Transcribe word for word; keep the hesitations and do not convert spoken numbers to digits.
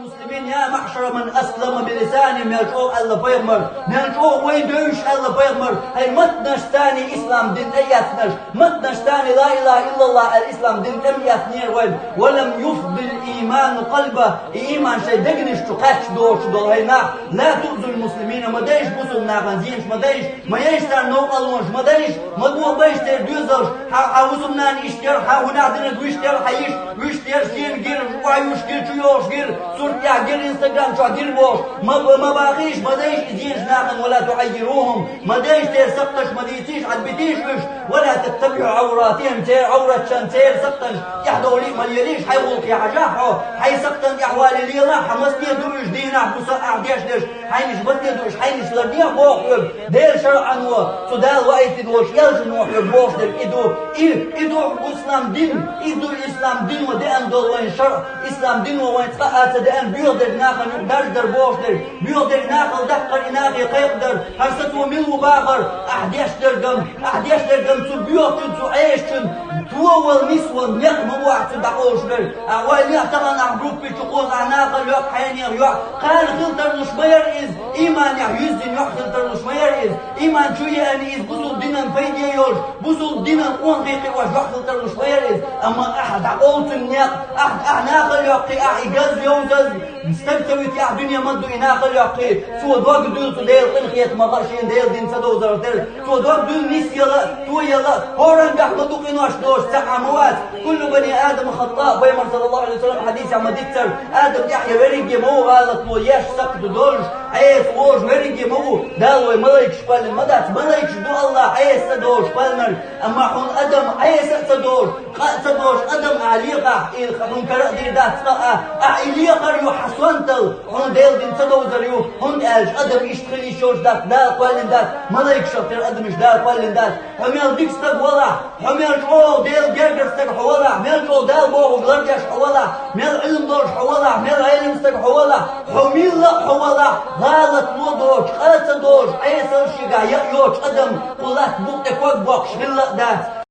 المسلمين يا معشر من أسلم بلسانه, мел чӀогӀа аьлла пайхамар, мел чӀогӀа вай девзаш аьлла пайхамар, хӀай меттанашца ислам дин тӀаэцнараш, меттанашца لا إله إلا الله аьлла ислам дин тӀа ма эцнера вайна. ولم يفض الإيمان قلبه, и иман шоай дегнаш чу кхаьчча доагӀаш дола хӀай нах, لا تؤذوا المسلمين, ма дайша бусалба нахана зенаш, ма дайша, ма ейша царна новкъарлонаш, ма дайша, ма дохабайша церан доазалаш, хьа, хьа бусалба нана иштта яр, хьа хӀунах динарг вуьшта яр, хьа йиша вуьшта яр, шена гира, охьаюш гира, чуйохуш гира, сурт тӀехь гира, Instagram чохь гира бохуш, ма, ма бахийша, ма дайша и зенаш нахана, ولا تعيروهم, ма дайша церан сакхташ, ма дийцийша, Ӏадбитийша уьш, ولا تتبعوا عوراتهم, церан Ӏавраташна, церан сакхтанаш тӀехь довлий а ма лелийша, хьайн гӀуллакхе хьажахь хьо, хьайн сакхтана тӀехь валий лелахь, хьан маца ду уьш дийнахь, буса ахь деш дерш, хьайнаш маца ду уьш, хьайнаш лардехьа боху хьоьга, Делан шарӀано, цу Дала ваийтина волчу элчано хьоьга бохуш дерг и ду, и, и ду ислам дин, и ду ислам дино деана долу вайн шарӀ, ислам дино вайн цкъа а ца деана, боьха дерг нахана юкъа даржадар бохуш дерг, боьха дерг нахала даккхар, и нахе кхайкхадар, хӀара сацо мила ву бахар, ахь деш дергам, ахь деш дергам цу боьхачун, цу Ӏесачун, товал, нисвал некъ ма бу ахь цу дӀакъовлуш верг. Ахь ойла ехь тахана ахь группи чу кхоза ахь нахала йоккху хьенех йоӀ. Кхана хила тарлуш ма яра иза, иманехь юьззина йоӀ хила тарлуш ма яра иза. Иман чу еана иза бусалба динан пайде йолуш, бусалба динан къонахий кхиош йоӀ хила тарлуш ма яра иза. Амма ахь дӀакъовлу цуьнан некъ, ахь, ахь нахала йоккхий, ахь и газ йовзаза, стаг ца витий ахь дуьне ма ду и нахала йоккхий, цо дог дуьллу цу Делан къинхетамах а, шена Делан дин ца довзарх тера. Цо дог дуьллу нис яла а, то яла а, хӀоранна дуьхьа ма ду къинош доцуш, цхьа а ма вац. كل بني آدم خطاء, пайхамар, саллаллаху Ӏалайхи ва саллам, хьадисехь ма-дийццара, Адам тӀехь я верриге ма ву гӀалат ло, еш, сакхт долуш, Ӏеса, вожа верриге ма ву, Дала вай малайкаш кхоьллина ма дац, малайкаш ду АллахӀа Ӏеса ца долуш кхоьллинарг, амма хьуна адам Ӏеса а ца долуш, къа а ца долуш адам ахь лехахь, и хьуна кара а дийр дац цкъа а, ахь и лехар ю хьан сонталла, хьуна Делан дин ца довзар ю, хӀунда аьлча адам иштта хила йиш йолуш дац, Дала кхоьллина дац, малайкашах тера адамаш Дала кхоьллина дац. Хьо мел дика стаг валахь, хьо мел чӀогӀа Делан гергара стаг хьо валахь, мел чӀогӀа Дала бохург лардеш хьо валахь, мел Ӏилма долуш хьо валахь, мел Ӏелам стаг хьо валахь, хьо милла а хьо валахь, гӀалат ло доцуш, къа ца долуш, Ӏесалла шегахь яа йоцуш адам кху латта букъа тӀе ког боккхуш хилла а дац.